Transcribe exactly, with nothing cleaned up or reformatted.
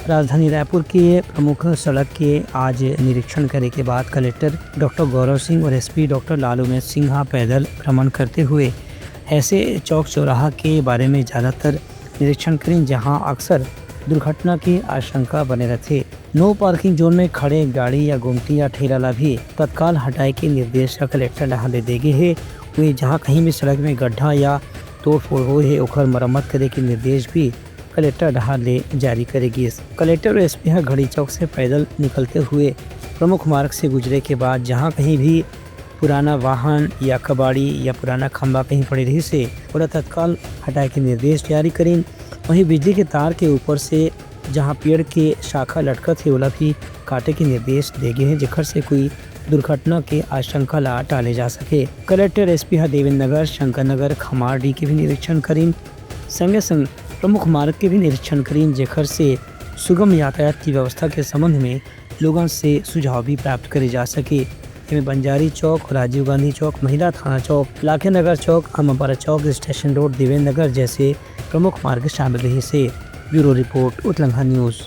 राजधानी रायपुर के प्रमुख सड़क के आज निरीक्षण करे के बाद कलेक्टर डॉक्टर गौरव सिंह और एसपी डॉक्टर लालू में सिंह पैदल भ्रमण करते हुए ऐसे चौक चौराहा के बारे में ज्यादातर निरीक्षण करिन, जहां अक्सर दुर्घटना की आशंका बने रहथे। नो पार्किंग जोन में खड़े गाड़ी या गुमटी या ठेला ला भी तत्काल हटाए के निर्देश ह कलेक्टर डहार ले दे गे हे। वहीं जहां कहीं भी सड़क में गड्ढा या तोड़फोड़ होए हे, ओखर मरम्मत करे के निर्देश भी कलेक्टर डहार ले जारी करे गिस। कलेक्टर और एसपी ह घड़ी चौक से पैदल निकलते हुए प्रमुख मार्ग से गुजरे के बाद जहां कहीं भी पुराना वाहन या कबाड़ी या पुराना खंभा कहीं पड़े रहिस हे, ओला तत्काल हटाए के निर्देश जारी करिन। वहीं बिजली के तार के ऊपर से जहां पेड़ के शाखा लटकत हे, ओला भी काटे के निर्देश दे गे हे, जेकर से कोई दुर्घटना के आशंका ला टाले जा सके। कलेक्टर एसपी ह देवेंद्र नगर, शंकर नगर, खमारडी के भी निरीक्षण करिन। संगे संग प्रमुख मार्ग के भी निरीक्षण करिन, जेकर से सुगम यातायात की व्यवस्था के संबंध में लोगन से सुझाव भी प्राप्त करे जा सके। एमे बंजारी चौक, राजीव गांधी चौक, महिला थाना चौक, लाखे नगर चौक, अम्बापारा चौक, स्टेशन रोड, देवेंद्र नगर जैसे प्रमुख मार्ग शामिल रहिस हे। Bureau report, Utlangha news.